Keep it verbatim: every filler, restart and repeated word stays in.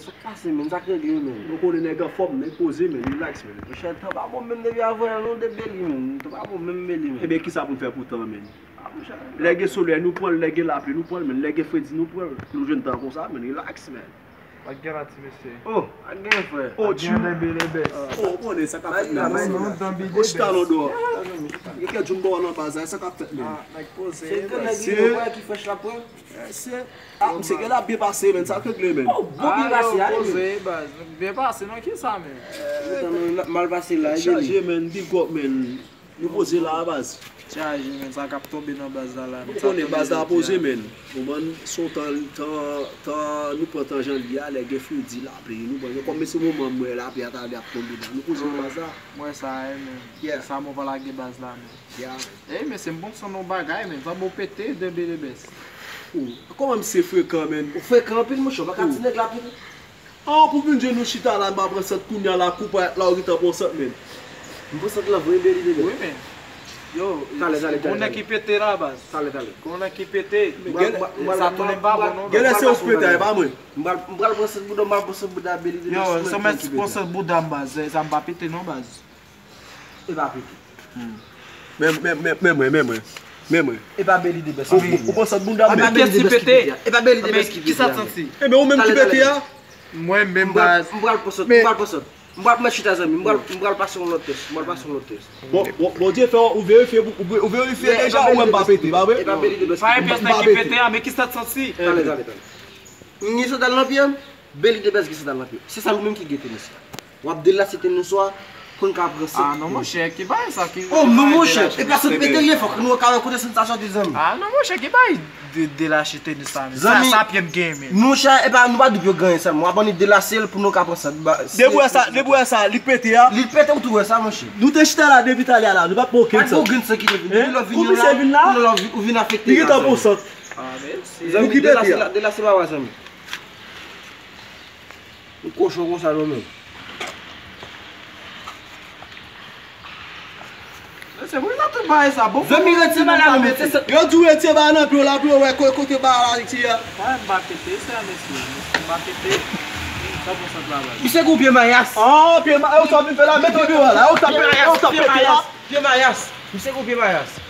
Sa k pase, menn? Sa k regle, menn? Ou konnen nèg anfòm, nèg poze, menn. Relax, menn. Monchè, tan pa bon menm depi avan yè, non, de Beli, menn. Tan pa bon menm Beli, menn. Ebyen, kisa pou n fè pou tan, menn? Ah, monchè. Lè gen solèy, nou pran l. Lè gen lapli, nou pran l, menn. Lè gen fredi, nou pran l. Nou jwenn tan konsa, menn. Relax, menn. Pa gen la, ti mesye. Oh, pa gen, frè. Oh, pa gen, Beli best. Oh, ou konnen sa k ap fèt, menn. Bay non, dan Beli best. Osi talon dò. Gen kè djoum bò nan baz la, sa k ap fèt, menn. Ah, nèg poze. Se gen nèg ki fresh la pran. Se, ah, misye gen la byen pase, menn, sa k regle, menn. Oh, bon byen pase, ale, menn. Byen pase, non, ki sa, menn? Mal pase la, chaje, menn, big up, menn. Nou poze la, baz. Chaje, menn, sa k ap tonbe nan baz la, la, menn. Ou konnen baz la poze, menn. Ou konprann, se yon tan, tan, tan, nou pran tan jan li a, lè gen fredi, lapli, nou pran, kòm se moman m wè lapli a ta vle ap tonbe la. Nou poze nan baz la. M wè sa, wi, menn. Yeah. Sa mwen pa lage baz la, menn. Ya. Ey, mesye, m panse nan yon bagay, men. Zanmi w pete, de Beli best. Ou, kòman misye frekan, menn? Ou frekan anpil, monchè, ou pa ka di nèg la pete. An, pou vin jwenn nou chita la, m pa pran sant kounye a la, kou pa la, ou gentan pran sant, menn. M pran sant la, vre, Beli best. Wi, men. Yo, talè, talè, talè, talè. Konnen ki pete la, baz. Talè, talè. Konnen ki pete. Sa tounen pa bon, non, baz. Genlè se yon pete, e pa mwen. M pral, m pral pran sant bouda, m pral pran sant bouda, Beli best. Yo, sa mèt pran sant bouda m, baz. Sa m pa pete, non, baz. E pa pete. Men, men, men, men mwen, men mwen. Men mwen. E pa Beli best. Ou, ou, ou pran sant bounda m, men. Kiyès ki pete? E pa Beli best ki pete a. Kisa t santi? Ebyen, ou menm ki pete a. Mwen menm, baz. M pral pran sant, m pral pran sant. M pral mèt chita, zanmi. M pral, m pral pase yon lòt tès. M pral pase yon lòt tès. Bon, bon, Bondye fè ou verifye, ou, ou verifye deja, ou wè m pa pete, pa vre? E pa Beli best. Pa gen pèsonn ki pete a, men kisa t santi? Talè, talè, talè. M gen sandal nan pye m, Beli best gen sandal nan pye. Se sèl ou menm ki gen tenis la. W ap delase tenis ou a pou n ka pran sant. Ah, non, monchè, ki bagay sa ki... Oh, non, monchè, e pa sant pete li ye, fòk nou ka wè kote sant sa soti, zanmi. Ah, non, monchè, ki bagay de, delase tenis sa, men. Sa, sa pye m genyen, men. Monchè, e pa, nou pa di pye w genyen sèlman. W ap annik delase l pou nou ka pran sant. Depi w wè sa, depi w wè sa, li pete a. Li pete, ou tou wè sa, monchè. Nou te chita la depi talè a la, nou pa t pran okenn sant. Pa t gen okenn sant ki te vin. Depi lè w vin la, ou vin afekte. Li gentan pran sant. Ah, men si. Zanmi, delase la, delase pa wè, zanmi. Yon kochon konsa nou menm. Mesye, pou kisa tout bagay sa? Bon, zanmi, retire bagay la, non, mesye. Yo di w retire bagay nan pye w la pou yo wè ko-, kote bagay la ye a. Mwen, m pa pete, se a, mesye. M pa pete. Sa bon sant la, baz. Misye gon pye mayas. Ah, pye ma-, yo sa vin fè la, mete pye la. Yo sa pete, yo sa pete la. Pye mayas. Misye gon pye mayas.